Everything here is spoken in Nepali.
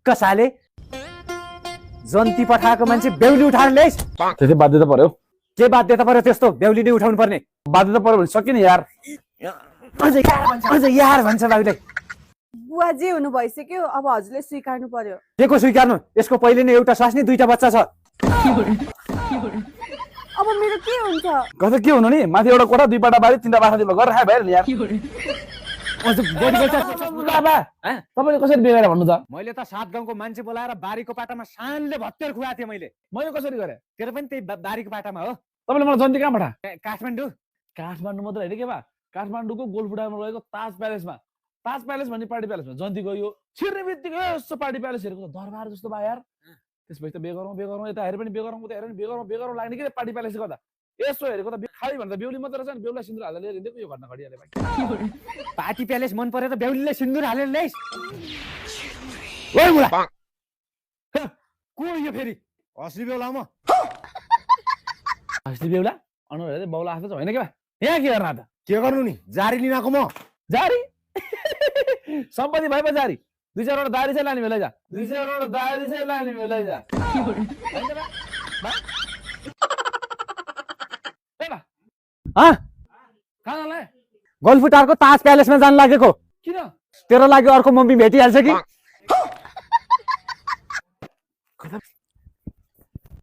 ढुक्क साले जन्ती पठाएको मान्छे बेहुली उठाएर ल्याइस त्यति बाध्यता पर्यो के बाध्यता पर्यो त्यस्तो बेहुली नै उठाउनु पर्ने बाध्यता पर्यो भने सक्यो नि यार अझ यार भन्छ बाबुले बुवा जे हुनु भइसक्यो अब हजुरले स्वीकार्नु पर्यो के को स्वीकार्नु यसको पहिले नै एउटा स्वास्नी दुईटा बच्चा छ अब मेरो के हुन्छ कता के हुनु नि माथि एउटा कोठा दुई पाटा बारी तीनटा बाख्रा दिनु गरेर खाए भइहाल्यो नि यार बाबा तपाईले कसरी बिगाएर भन्नु त मैले त 7 गाउँको मान्छे बोलाएर बारीको पाटामा सानले भत्तेर खुवाएको थिएँ मैले कसरी गरे तेरो पनि त्यही बारीको पाटामा हो तपाईले मलाई जन्ती कहाँ पठा काठमाडौँ मात्र होइन के बा काठमाडौँको गोलफुटामा रहेको ताज प्यालेस भन्ने पार्टी प्यालेसमा जन्ती गयो छिर्ने बित्तिकै यस्तो पार्टी प्यालेस हेरेको त दरबार जस्तो भयो यार त्यसपछि त बेगरौँ यता हेरे पनि बेगरौँ उता हेरे पनि बेगरौँ लाग्ने के पार्टी प्यालेसले गर्दा यसो हेरेको त खाली भन्दा बेहुली मात्र रहेछ नि बेहुला सिन्दुर हालेर लिएर हिँडेको यो घटना घटिहाल्यो भाइ पार्टी प्यालेस मन पर्यो त बेहुलीले सिन्दुर हालेर ल्याइस ओइ मुला को यो फेरि असली बेहुला म असली बेहुला अनुहार हेर्दै बाउला आएको छ होइन के बा यहाँ के गर्न त के गर्नु नि जारी लिन आएको म जारी सम्पत्ति भएपछि जारी 2-4 दारी चाहिँ लाने बेला जा 2-4 दारी चाहिँ लाने बेला जा कहाँ गोलफुटारको ताज प्यालेसमा जान लागेको किन तेरो लागि अर्को मम्मी भेटिहाल्छ कि